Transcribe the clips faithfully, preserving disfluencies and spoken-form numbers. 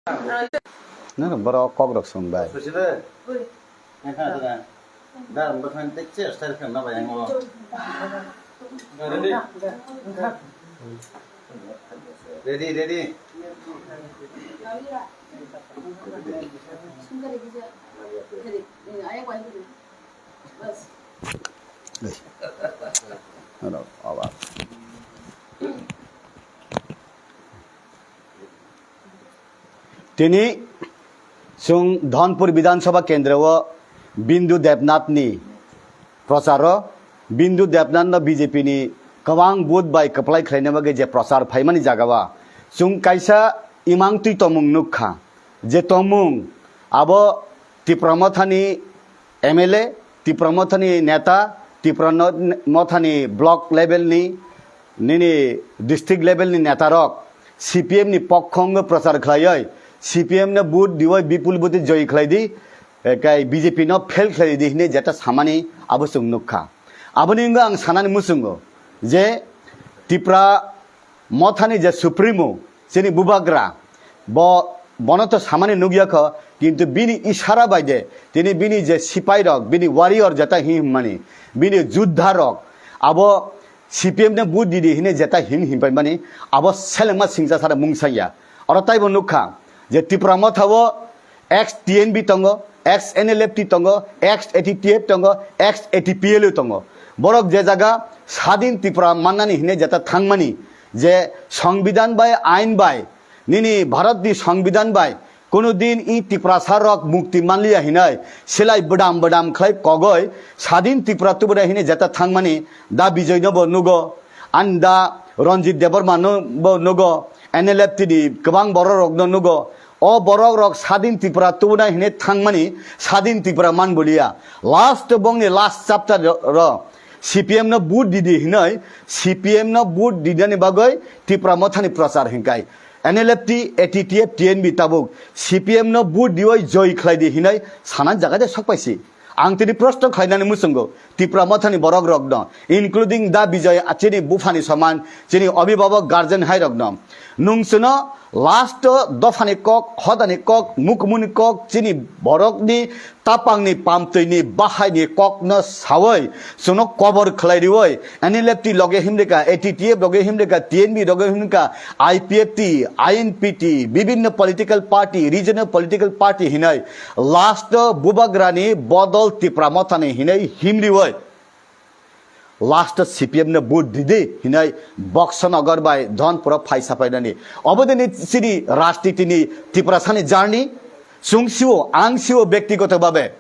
Nang borok kok rok song bai. Susi de. Yang kan ada. Dar bukan tek ces tar kan apa yang mau. Ready, ready. Hello, awa. Tini chwng Dhonpur Bidhan Sabha kendro o Bindu Debnath ni procharo, Bindu Debnath no B J P ni kwbang vote bai kwplai khlaina bagwi je prochar phaimani jaga o chwng kaisa imang twi tongmung nukha, je tongmung abo Tipra Mothani M L A, Tipra Mothani neta, Tipra no-, Mothani block level ni, nini district level ni neta rok C P M ni pokhongo prochar khlaioi, C P M no vote dioi bipul vote joy khlai di, eh, kai B J P no fail khlai di hine jeta samani abo chwng nukha. Aboni wngkha ang sanani muchungo je Tipra Mothani je Supremo, chini bubagra, bo, bono to samani nukya kho, kintu bini isara bai de, tini bini je sipai rok, bini warrior jeta him himani, bini juddha rok, abo C P M ne vote didi hine jeta him him paimani, abo selengma singcha sara mungsaya. Oro taibo nukha je Tipra Motha o ex T N B tongo, ex N L F T tongo, ex A T T F tongo, ex A T P L U tongo. Borok je jaga Sadin Tripura mannani hine jeta thangmani, je Songbidan bai, ain bai, nini Bharat ni Songbidan bai, kono din i Tiprasa rok mukti manliya hinai, silai bwdam bwdam khlai kogoi, Sadin Tripura tubuna hine jeta thangmani, da Bijoy no bo nugo, ani da Ranjit Debbarma no bo nugo, N L F T ni kwbang borok rok no nugo, O borok rok Sadin Tripura tubuna hine thangmani Sadin Tripura man boliya. Last bongni last chapter ro, ro C P M no vote didi hinoi, C P M no vote didani bagoi Tripura Mothani prochar hinkai. N L F T, A T T F, T N B tabuk C P M no vote dioi joy khlai di hinoi sanan jaga de sokpaisi. Ang tini proshno khlainani muchungo, Tipra Mothani borok rokno, including da Bijoy, chini buphani soman, chini abhibhabok guardian hai rokno. Nung chwngno last o dophani kok, hodani kok, mukumuni kok, chini borokni tapangni pamtwini bahaini kokno sawi, chwngno kobor khlai riwi, N L F T loge himrika, A T T F loge himrika, T N B loge himrika, I P F T, I N P T, bibinno political party, regional political party hinai last o bubagrani bodol Tipra Mothani hinai himriwi last o C P M no vote didi hinai Boxonagar bai Dhonpuro phai sapainani. Obodini chini rajnitini Tiprasani journey, Chwng sio, ang sio bektigoto babe.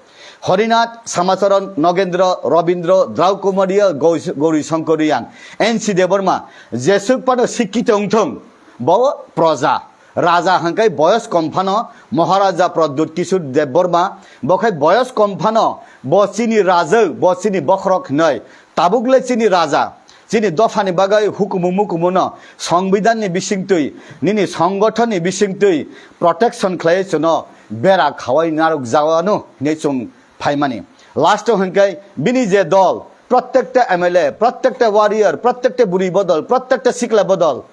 Horinath, Samacharan, Nogendra, Robindra, Draukomaria, Gau-, Gauri Shankar Riyang, N C Debbarma, jesuk phano sikkito wngthung, bo proja. Raja hwnkhe boyos kom phano Maharaja Pradyut Kishore Debbarma, bo khai boyos kom phano bo chini rajak, bo chini bokhorok hinoi. Tabuk le chini raja, chini dophani bagwi hukumu mukumu no, Songbidan ni bisingtwi, nini songothon ni bisingtwi protection khlai chwngno bera khawai narwk jagano hinwi chwng phaimani. Last o hwnkhe bini je dol, prottekta M L A, prottekta warrior, prottekta bwrwi bodol, prottekta sikla bodol,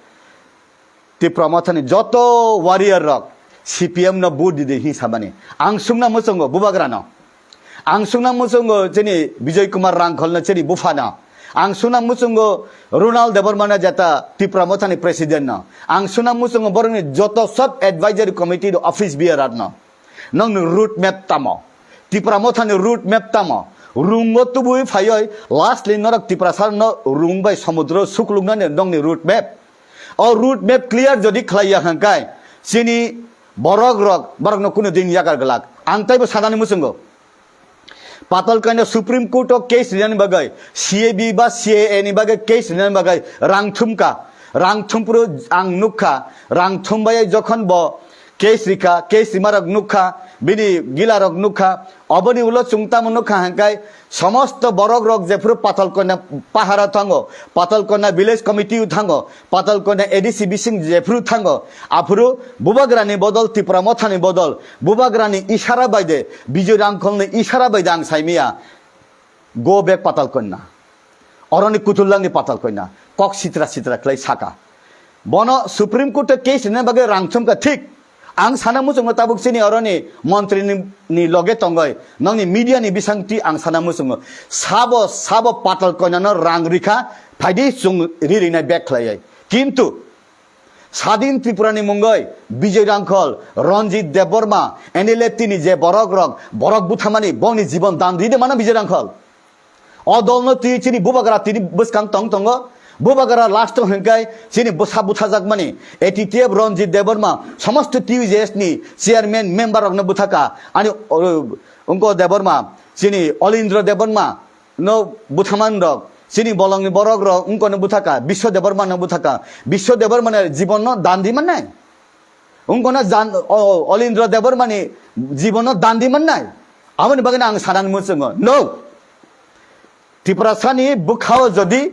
Tipra Mothani joto warrior rok C P M no vote didi hin samani. Ang sungna muchungo bubagra no. Ang sungna muchungo chini Bijoy Kumar Rangkhol no chini bupha no. Ang sungna muchungo Ronald Debbarma no jeta Tipra Mothani president no. Ang sungna muchungo borokni joto sub advisory committee do office bearer no. Nokni road map tamo? Tipra Mothani road map tamo? Rungo tubui phaioi lastly norok Tiprasa no rung bai somudro sukluknani nokni road map. O road map clear jodi khlaiya hwnkhai chini borok rok borokno kunu din yakar glak. Ang taibo sanani muchungo. Patalkanya Supreme Court o case rinani bagwi, C A B ba C A A ni bagwi case rinani bagwi rang thumkha. Rang thumpro ang nukha, rang thumbai jokhon bo case rikha, case rimarok nukha, bini gilarok nukha, oboni ulo chwng tamo nukha hwnkhai, somosto borok rok jephuru Patalkanya pahara thango, Patalkanya village committee o thango, Patalkanya A D C bising jephuru thango, aphuru bubagrani bodol, Tipra Mothani bodol, bubagrani isara baide, Bijoy Rangkholni isara baide ang saimiya, go back Patalkanya. Oroni kutullangni Patalkanya. Kok sitra sitra khlai saka. Bono Supreme Court o case rina bagwi rang thumkha thik. Ang sana muchungo tabuk chini oroni montri ni, ni loge tongoi, nongni media ni bisangtwi ang sana muchungo. Sabo, sabo patal koinano rang rikha, phaidi chwng ri rinai bag khlaioi. Kintu Sadin Tripura ni mungoi Bijoy Rangkhol, Ranjit Debbarma, N L F T ni je borok rok, borok buthamani bongni jibon dan ride mano Bijoy Rangkhol. O dolno twi chini bubagra tini bwskang tong tongo. Bubagra last o hwnkhai chini bwsa buthajakmani A T T F Ranjit Debbarma, somosto T U J S ni chairman member rokno bwthaka. Ani, o, wngko Debbarma, chini Olindra Debbarma no buthaman rok, chini bolongni borok rok wngkono bwthaka, Biswa Debbarma no bwthaka. Biswa Debbarma ni jibon no dan di mannai. Wngkono jan-, o, Olindra Debbarma ni jibon no dan di mannai. Aboni bagwi ang sanan muchungo. No. Tiprasani bwkhao jodi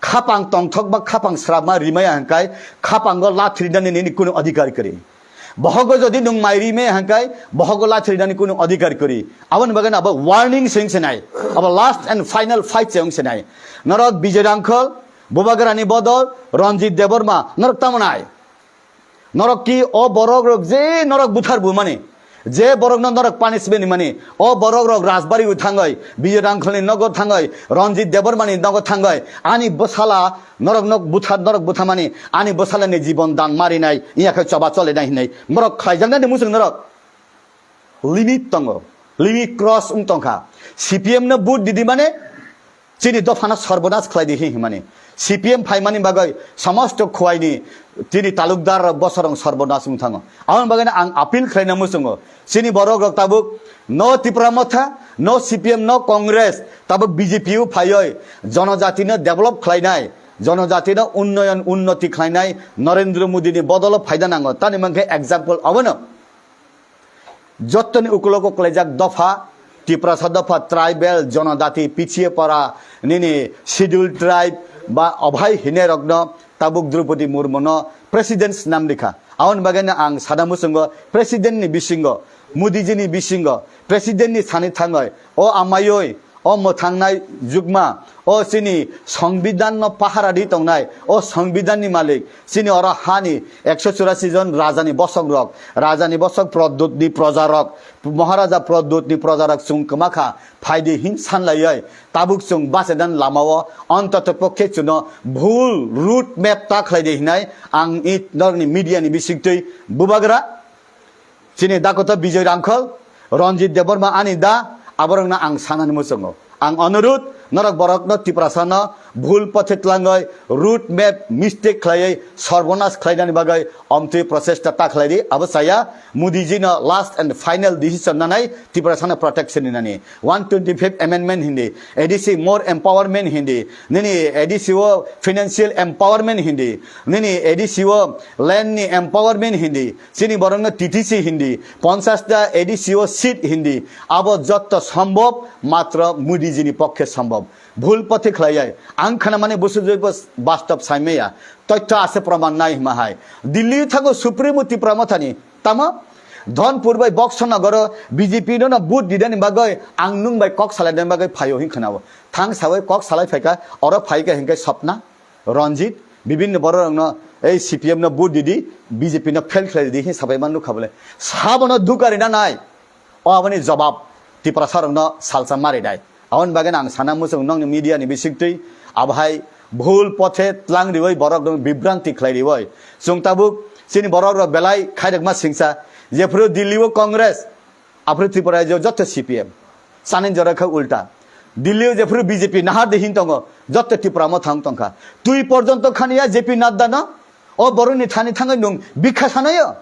khapang tongthok ba khapang srapma rimaya hwnkhai khapango lathrinani nini kunu adhikar kwrwi. Bohogo jodi nwng mai rimaya hwnkhai bohogo lathrinani kunu adhikar kwrwi. Aboni bagwi abo warning se wngse nai. Abo last and final fight se wngse nai. Norok Bijoy Rangkhol, Bubagrani Bodol, Ranjit Debbarma, norok tamo nai. Norok ki o borok rok je norok buthar bumani, je borok no norok punishment mani, o borok rok Rajbari o thangoi, Bijoy Rangkhol ni nogo thangoi, Ranjit Debbarma ni nogo thangoi, ani bwsala norok nok buthar, norok buthamani, ani bwsala ni jibon dan marinai, iya khe choba cholenai hinai, borok khlaijaknai ni muchung norok. Limit tongo, limit cross wng tongkha. C P M no vote didi mane chini dophano sorbonas khlai di hi himani. C P M phaimani bagwi samosto khwaini chini talukdar rok bosorong sorbonas wng thango. Aboni bagwi ang appeal khlaina muchungo. Chini borok rok tabuk no Tipra Motha, no C P M, no Congress, tabuk B J P o phaioi jonojatino develop khlainai, jonojatino unnoyon unnoti khlainai Narendra Modi ni bodolo phaida nango. Tani mankhe example abono. Jottoni ukulogo kwlaijak dopha, Tiprasa dopha, tribal, jonojati, pichiye para, nini scheduled tribe ba obhai hine rokno tabuk Draupadi Murmu no president snam rikha. Aboni bagwi no ang sana muchungo president ni bisingo, Modi ji ni bisingo, president ni sani thangoi, o amaioi, o mwthangnai jukma, o chini Songbidan no pahara di tongnai, o Songbidan ni malik, chini oro hani ekso churasi jon raja ni bosok rok, raja ni bosok Pradyut ni proja rok, Maharaja Pradyut ni proja rok chwng kwma kha, phaidi hin sanlaioi, tabuk chwng bachadan lama o ontoto pokhe chuno bhul route map ta khlai di hinai ang i norok ni media ni bisingtwi bubagra. Chini dakoto Bijoy Rangkhol, Ranjit Debbarma ani da, aborokno ang sanani muchungo. Ang onurut, norok borokno Tiprasano bhul pothe tlangoi, route map mistake khlaiwi, sorbonas khlainani bagwi omtwi prochesta ta khlaidi, abo chaya Modi ji no last and final decision nanai Tiprasano protection ni nani. One twenty-five amendment hindi, A D C more empowerment hindi, nini A D C o financial empowerment hindi, nini A D C o land ni empowerment hindi, chini borokno T T C hindi, ponchas ta A D C o seat hindi, abo jotto sombhob matro Modi ji ni pokkhe sombhob. Bhul pothe khlaiyai. Ang khana mani busu joi bas-, bastop saimaya. Toitho ase proman nai hima hai. Delhi thango Supremo Tipra Mothani. Tamo? Dhonpur bai Boxo Nogoro B J P no na vote didani bagoi ang nung bai kok salai dani bagoi phaio hin khanao. Thang sawi kok salai phaika, oro phaika hinkai Sopna, Ranjit, bibinno borok rokno ei C P M no vote didi, B J P no fail khlai didi hin sabai man nukha bole. Sabono dukari na nai. O aboni jobab Tiprasa rokno salsa mari dai. Aboni bagwi ang sana muchung nokni media ni bisingtwi abohai bhul pothe tlang riwi borok rok bibranti khlai riwi. Chwng tabuk chini borok rok belai khairokma singsa. Jephru Delhi o Congress, aphru Tripura rajyo jotto C P M. Sani jora kha ulta. Delhi o jephru B J P nahar de hin tongo, jotto Tipra Motha wng tongkha. Twi porjonto khaniya J P Nadda no, o borokni thani thangwi nung bikha sanayo.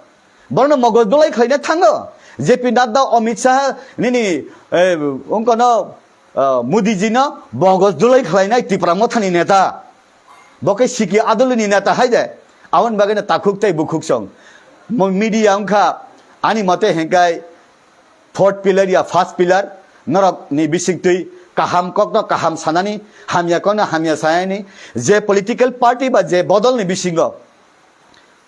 Borokno mogoj dulai khlaina thango. J P Nadda, Amit Shah, nini, eh, wngkano, eh, Modi ji no mogoj dulai khlainai Tipra Mothani neta. Bo khe Siki Adolini neta hai de. Aboni bagwi no takhuk tei bukhuk song. Mo-, media wngkha ani mote hengkai fourth pillar ya first pillar, norok ni bisingtwi kaham kokno kaham sanani, hamya kokno hamya sanani, je political party ba je bodol ni bisingo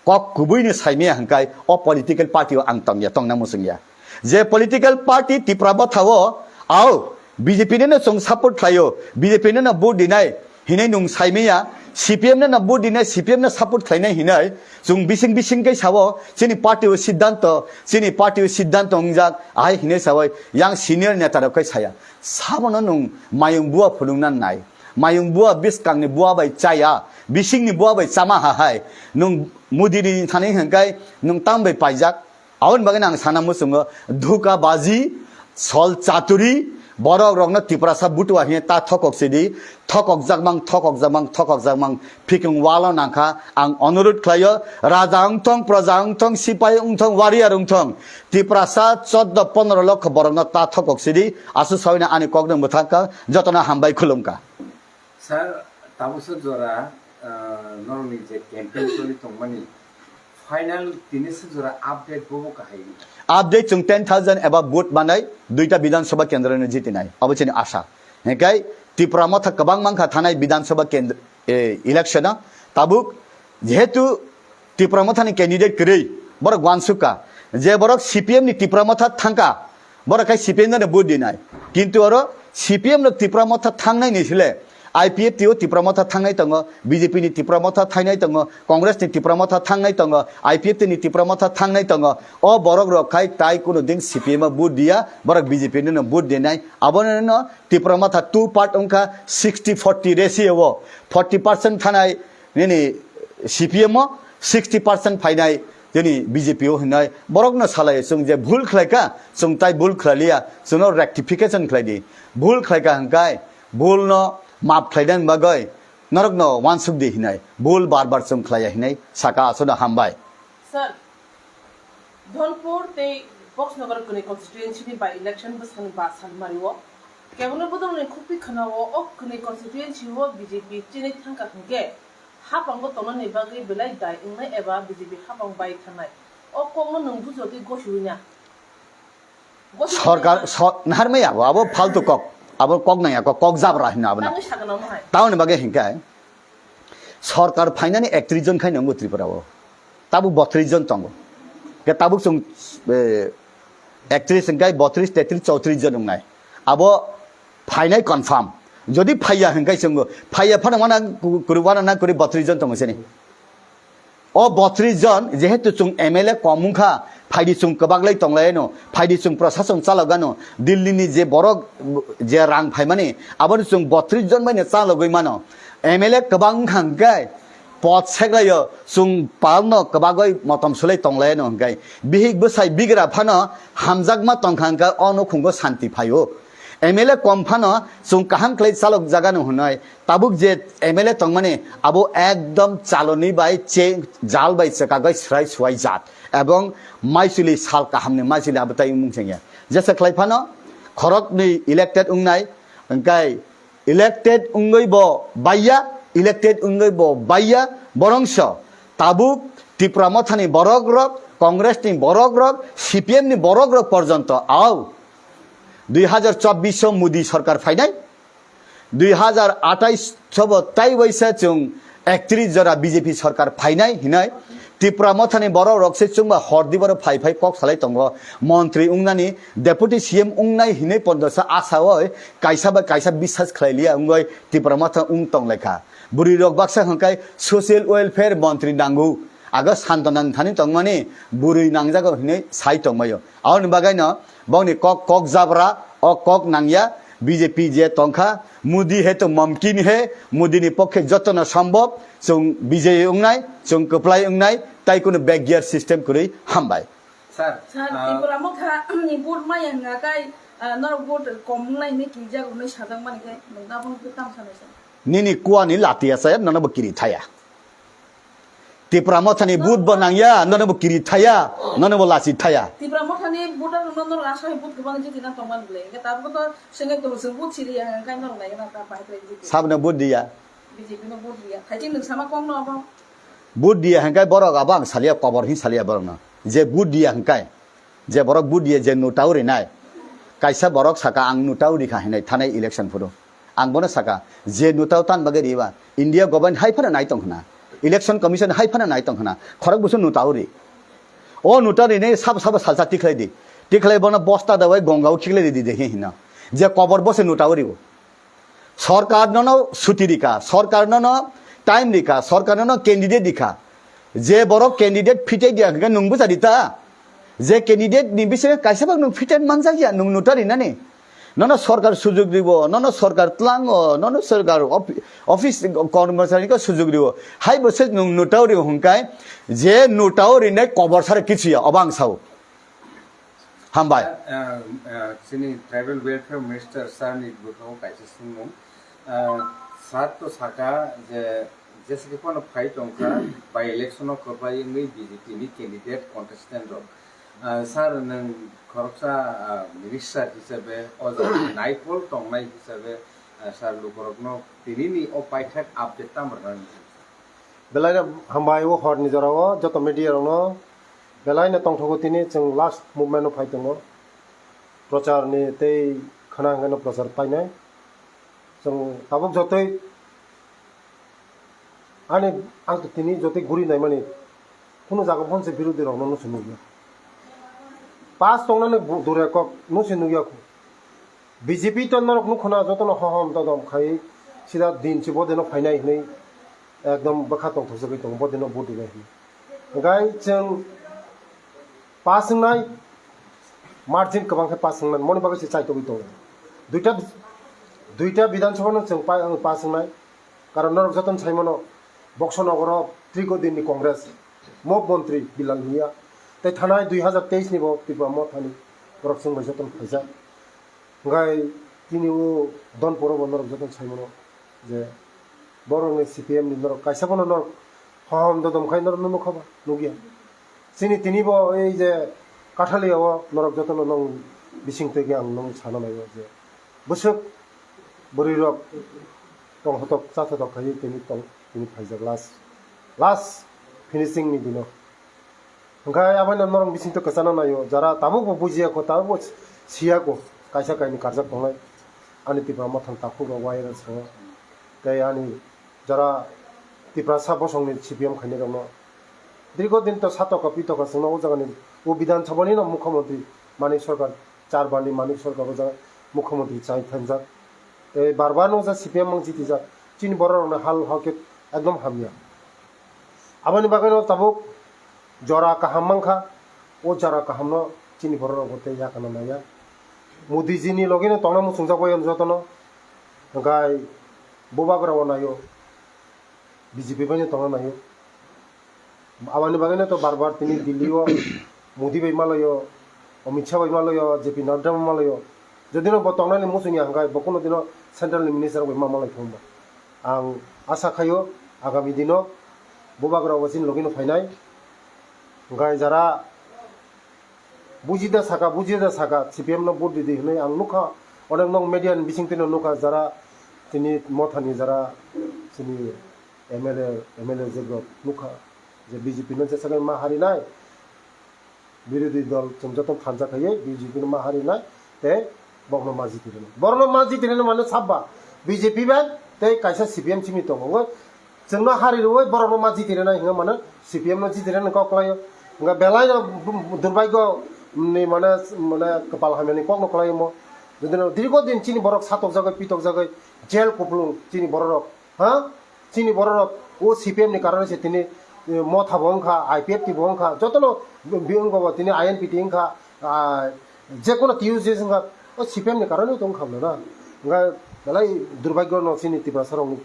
kok kubui ni saimaya hingkai o political party o ang tongya, tongna muchungya. Je political party Tipra Motha o, au, B J P no chwng support khlaio, B J P no vote dinai hinwi nwng saimaya, C P M no no vote dinai, C P M no support khlainai hinai, chwng bising bising khe sao, chini party o siddhanto, chini party o siddhanto wngjak, ahai hinai sao, yang senior neta rok khe saya. Sabono nwng mayung bua phunukna nai. Mayung bua bwskangni bua bai chaya, bisingni bua bai chama ha hai. Nwng Modi ni thani hwnkhai nwng tang bai paijak. Aboni bagwi ang sana muchungo, dhuka baji, sol chaturi, borok rokno Tiprasa butua hiye ta thokok sidi, thokok jakmang, thokok jakmang, thokok jakmang, phikung walo nangkha, ang onurut khlaio, raja wngthong, praja wngthong, sipai wngthong, warrior wngthong, Tiprasa choddo pondro lokho borokno ta thokok sidi, asu sawina ani kokno mwthangkha, jotono hambai khulumkha. Sir, tabuksa jora, ah, norokni je campaign choli tongmani, final tinisa jora update bobo kahai. Update chwng ten thousand eba vote manai, duita Bidhan Sabha kendro no jitinai. Abo chini asha. Hingkai Tipra Motha kwbang mankha thanai Bidhan Sabha kendro, eh, election o. Tabuk jehetu Tipra Mothani candidate kwrwi, borok uansukha je borok C P M ni Tipra Motha thangkha, borok khai C P M no vote dinai. Kintu oro C P M no Tipra Motha thangnai ni sile, I P F T o Tipra Motha thangnai tongo, B J P ni Tipra Motha thangnai tongo, Congress ni Tipra Motha thangnai tongo, I P F T ni Tipra Motha thangnai tongo. O borok rok khai tai kuno din C P M o vote diya, borok B J P no vote dinai. Abono no Tipra Motha two part wngkha, sixty forty ratio o, forty percent thanai nini C P M o, sixty percent phainai nini B J P o hinai borokno salai, chwng je bhul khlaikha, chwng tai bhul khlailiya, chwngno rectification khlai di. Bhul khlaikha hwnkhe bhulno map khlainani bagwi norokno uansuk di hinai, bhul bar bar chwng khlaiya hinai saka, asono hambai. Sir, Dholpur tei Boxnagar kwnwi constituency ni by election bwskangni ba salmario kebono bodolni khukti khwnao o kwnwi constituency o B J P chini thangkha hwnkhe haphango tongnani bagwi belai dai wngnai eba B J P haphang bai thangnai. O kokno nwng bujo tei gosiwi na? Gosiwi Sorkar, na? Sor-, naharmai abo, abo faltu kok, abo kok nangya kok, kok jabra hino abo na. Tangwi sakno omo hai. Tamoni bagwi hinkhe, Sorkar phainani ektris jon khai nongo Tripura o. Tabuk botris jon tongo. Ke tabuk chwng, eh, ektris hwnkhe botris, tetris, chowtris jon wngnai. Abo phainai confirm. Jodi phaiya hwnkhe chwngo, phaiya phano wana ku-, kuri, wana na kuri botris jon tongo sini. O botris jon, jehetu chwng M L A kom wngkha, phaidi chwng kwbaglai tonglaino, phaidi chwng prasasong chalokgano, Delhi ni je borok je rang phaimani, abono chwng botris jon baino chalogwi mano. M L A kwbang wngkha hwnkhe, pot seklaio, chwng palno kwbagwi motom sulai tonglaino hwnkhe, bihik bwsai bigra phano hamjakma tongkha hwnkhe, o nukhungo santi phaio. M L A kom phano chwng kaham khlai chalok jagano hwnwi, tabuk je M L A tongmani abo ekdom chaloni bai che-, jal bai chekagwi swrai swai jat, ebong maisuli sal kahamni maisuli abo tai mung chengya. Jesa khlai phano khoroknwi elected wngnai, hwnkhe elected wngwi bo baiya, elected wngwi bo baiya, borongso tabuk Tipra Mothani borok rok, Congress ni borok rok, C P M ni borok rok porjonto au dui hajar chobbish o Modi sorkar phainai, dui hajar athais sobo tai waisa chwng ektris jora B J P sorkar phainai hinai Tipra Mothani borok rok se chwngba hor di boro phai phai kok salai tongo, montri wngnani, deputy C M wngnai hinai pondosa asa oi kaisa ba kaisa biswas khlai liya wngoi Tipra Motha wng tong lekha. Bwrwi rok baksa hwnkhe social welfare montri nango, aga Santona thani tongmani bwrwi nangjago hinai sai tongmaio. Aboni bagaino bongni kok, kok jabra, o kok nangya, B J P je tongkha, Modi hai to mumkin hai, Modi ni pokkhe jotono sombhob, chwng bijoyi wngnai, chwng kwplai wngnai, tai kunu backyard system kwrwi hambai. Sir, Sir, ah, Tipra Motha ni vote maya hwnga kai, ah, norok vote kom wngnai hinwi kijak hwnwi sajak mani khe, nwng abono khe tamo sanai sir? Nini kuani lati asa, nono bo kiri thaya. Tipra Mothani vote bo nangya, nono bo kiri thaya, nono bo lachi thaya. Tipra Mothani voter no norok aswk hai vote kwbang jiti na tongmani bwle. Hwnkhe tabuk to sengek tong seng vote siri ya, hwnkhe norok nai na ta bahai khlai jiti. Sabno vote diya? B J P no vote diya. Thaijing nwng sama kok no abo. Vote diya hwnkhe borok abo ang saliya kobor hin saliya borok no. Je vote diya hwnkhe. Je borok vote diya je nota o rinai. Kaisa borok saka ang nota o rikha hinai thanai election phuru. Ang bono saka je nota o tan bagwi riba India government hai phano nai tong khna. Election commission hai phano nai tong khna. Khorok busu nota o ri. O nota rinai sabo sabo salsa tikhlai di. Tikhlai bono bosta dawai gonga o khiklai di de hino. Je kobor bose nota o ribo. Sorkar nono suti rika, sorkar nono Time rikha, sorkar nono candidate rikha. Je borok candidate fitai dia hwnkhe nwng bwsa rita. Je candidate ni bisingo kaisa bak nwng fitai manjak ya, nwng nota rinani. Nono sorkar sujug ribo, nono sorkar tlango, nono sorkar ofi-, office kormosari ko sujug ribo. Hai bwswk nwng nota rio hwnkhe je nota rinai kobor sara kichu ya, obo ang sao. Hambai. Ah, ah, chini Tribal Welfare Minister sir ni bwkhango kaisa swngmung. Ah, sir to saka je, jesa khe phano phai tongkha, by election o kwplai wngwi B J P ni candidate contestant rok. Ah, sir, nwng khoroksa, ah, minister hisabe o jaga naikol tongnai hisabe, ah, sir, lukurokno tinini o paithak update tamo rwnani? Belai no hambai o horni jorao joto media rokno belai no tongthogo, tini chwng last movement o phai tongo, prochar ni tei khwna hwnkhe no prochar painai. Chwng tabuk jotoi ani ang to tini jotoi guri naimani kunu jaga phone se birodhi rokno nusi nukya. Pass tongnani bu-, dure kok nusi nukya. B J P to norok nukho na jotono hohom dodom khai sida din si bodino phainai hinui ekdom bwkha tongthokjagwi tongo bodino vote rinai hinui. Hwnkhe chwng pass wngnai, margin kwbang khe pass wngnai, moni bagwi se chaitogwi tongo. Duita, duita Bidhan Sabha no chwng pa-, pass wngnai, karon norok jotono saimano Boxo Nogoro Trigo Din ni Congress, Mop Montri Bilal Miya, tei thanai dui hazar teis ni bo Tipra Mothani borok chwng bai jotono phaijak. Hwnkhe tini o Donpuro bo norok jotono saimano je borokni C P M ni norok kaisa bono norok hohom dodom khai norok nukha ba nukya. Chini tini bo ei je Kathaliya o norok jotono nong bising twi ang nong sana naiyo je bwswk bwrwi rok tong hotok cha thotok khai tini tong tini phaijak last last finishing ni dino. Hwnkhe aboni norok bisingtwi kwchana naio, jara tabukbo bujiya kho, tabukbo siya kho, kaisa kainwi karjak tongnai. Ani Tipra Mothani takhuk rok wai rw swngo. Tei ani jara Tiprasa bosongni C P M khainai rokno dirgo din to satoka pitoka chwngno o jagani o Bidhan Sabha ni no Mukhyamantri Manik Sarkar, char bandi Manik Sarkar o jaga Mukhyamantri chai thanjak. Tei bar bar no ja C P M mang jitijak. Chini borok rokno hal hal khe ekdom hamya. Aboni bagwi no tabuk jora kaham mankha, o jora kahamno chini borok rok bo tei yakana maya. Modi ji ni logi no tongna muchungjak bai jotono, hwnkhe bubagra o naio, B J P bai no tongna naio. Aboni bagwi no to bar bar tini Delhi o Modi bai malaio, Amit Shah bai malaio, J P Nadda bai malaio. Jodi no bo tongnani muchungya hwnkhe bo kuno dino central ni minister bai ma malai thung ba. Ang asa khaio agami dino bubagra o chini logi no phainai. Hwnkhe jara buji da saka, buji da saka, C P M no vote ridi hinui ang nukha. Onek nok media ni bising twi no nukha jara tini Mothani jara chini M L A, M L A jebrok nukha je B J P no jesa ma harinai. Birodhi dol chwng joto thansa khaiwi B J P no ma harinai tei bokno ma jiti rwnai. Borokno ma jiti rwnai mane sabba B J P bai tei kaisa C P M simi tongo. Wng chwngno hari rwui borokno ma jiti rwnai hwnwi mane C P M no jiti rwnai kok kwlaio. Hwnba belai no durbaigyo ni mane, mane kwpal hamya ni kokno kwlaio mo. Jodi no dirgo din chini borok satokjagwi pitokjagwi jail kupulung chini borok rok. Ha? Chini bororok o C P M ni karone se tini, eh, Motha bo wngkha, I P F T bo wngkha, jotono bi-, wngkha bo tini I N P T wngkha, ah, jekono T U J wngkha, o C P M ni karone to wngkha mano na. Hwnkhe belai durbagyo no chini Tiprasa rokni.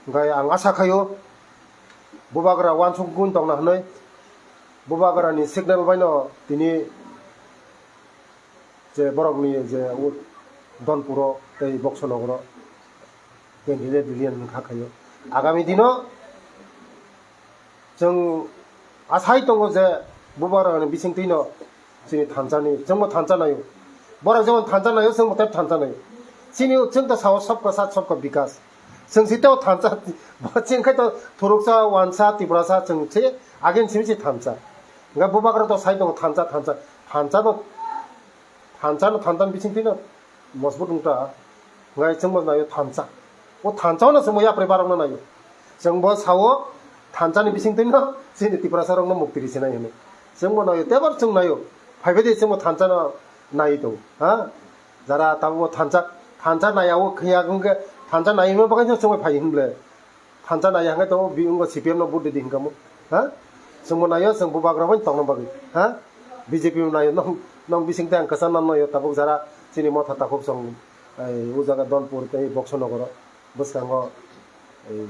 Hwnkhe ang asa khaio, bubagra uansuk gun tongna hwnwi, bubagra ni signal bai no tini je borokni je o Donpuro tei Boksonogoro candidate rwya wngkha khaio. Agami dino chwng asai tongo je bubagrani bisingtwino chini thansa ni, chwngbo thansa naio. Borok jemon thansa naio, chwngbo tei thansa naio. Chini chwng to sao sabka sath sabka bikas. Chwng si tei o thansa, bo chwng khai to thuruksa, wansa, tiprasa chwng se agin simi se thansa. Hwnkhe bubagra to sai tongo thansa, thansa, thansa no Thansa no thansa ni bising twi no mosbut wng ta. Hwnkhai chwng bo naio thansa. O thansa no chwng bo yapri barok no naio. Chwng bo sao thansa ni bising twi no chini Tiprasa rok no mukti ri sinai hinwi. Chwng bo naio, tebor chwng naio. Phaibai de chwng bo thansa no nai tongo. Ha? Jara tabuk bo thansa, thansa nai o khiya wngkhe thansa nai hwnba bagwi no chwng bai phai hwn ble. Thansa nai hwnkhai tongo, bi wngkha C P M no vote di hinkha mo. Ha? Chwngbo naio, chwng bubagra bai tongna bagwi. Ha? B J P bo naio, nong, nong bising tei ang kwchang nang naio, tabuk jara chini motha takhuk chwng, ai, o jaga Donpur tei Boksonogoro bwskango, ai,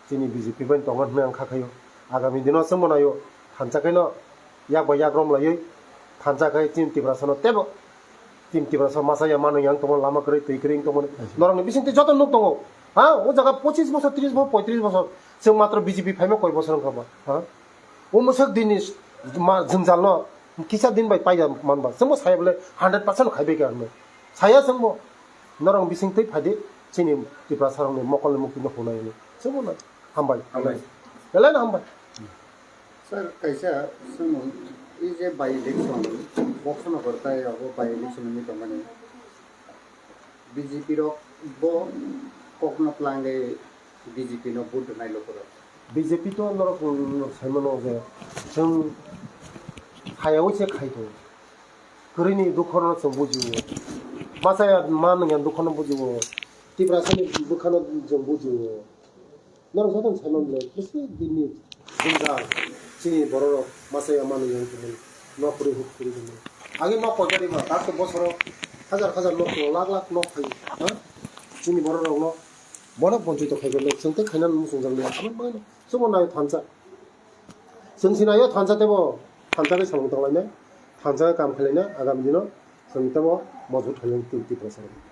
chini B J P bai tongo hwnwi ang kha khaio. Agami dino chwngbo naio, thansa khaino yak bai yak rom laiwi, thansa khai chini Tiprasano teibo Team Tiprasa masa ya mano yang tongmo lama kwrwi twi kwrwi wng tongmani. Norokni bisingtwi joto nuk tongo. Ha, o jaga pochis bosor, tris bosor, poitris bosor. Chwng matro B J P phaima koi bosor wngkha ba. Ha? O mwsak dinni ma jwngjalno kisa din bai paida manba. Chwngbo saya bole hundred percent khai bai kha hwnwi. Saya chwngbo norok bisingtwi phaidi chini Tiprasa rokni mokolni muktwino hunai hwnwi. Chwngbo na hambai. Hambai. Belai no hambai. Sir, kaisa swngmung, e je by election, Boksonogor tai abo by election wngwi tongmani, B J P rok bo kokno twlangwi B J P no vote rwnai lukurok. B J P to norok, mm, saimano je chwng hayaui se khai tongo. Kwrwini dukhono chwng bujio. Masa ya ma nungya dukhono bujio. Tiprasani bwkhano chwng bujio. Norok jotono saimano le, bisi dinni jwngjal chini bororok masa ya mano yang tongmani, nok kwrwi huk kwrwi tongmani. Agi nok kotor ima, tak to bosoro hajar hajar nok tongo, lakh lakh nok phaio, ha? Chini bororokno bono bonchito khai tongo, chwng tei khainani muchungjak le, abo bagwino chwngbo naio thansa. Chwng si naio thansa teibo, thansa khe samung tanglainai, thansa khe kam khlainai, agami dino chwng teibo mojbut khlainai twi Tiprasa rok.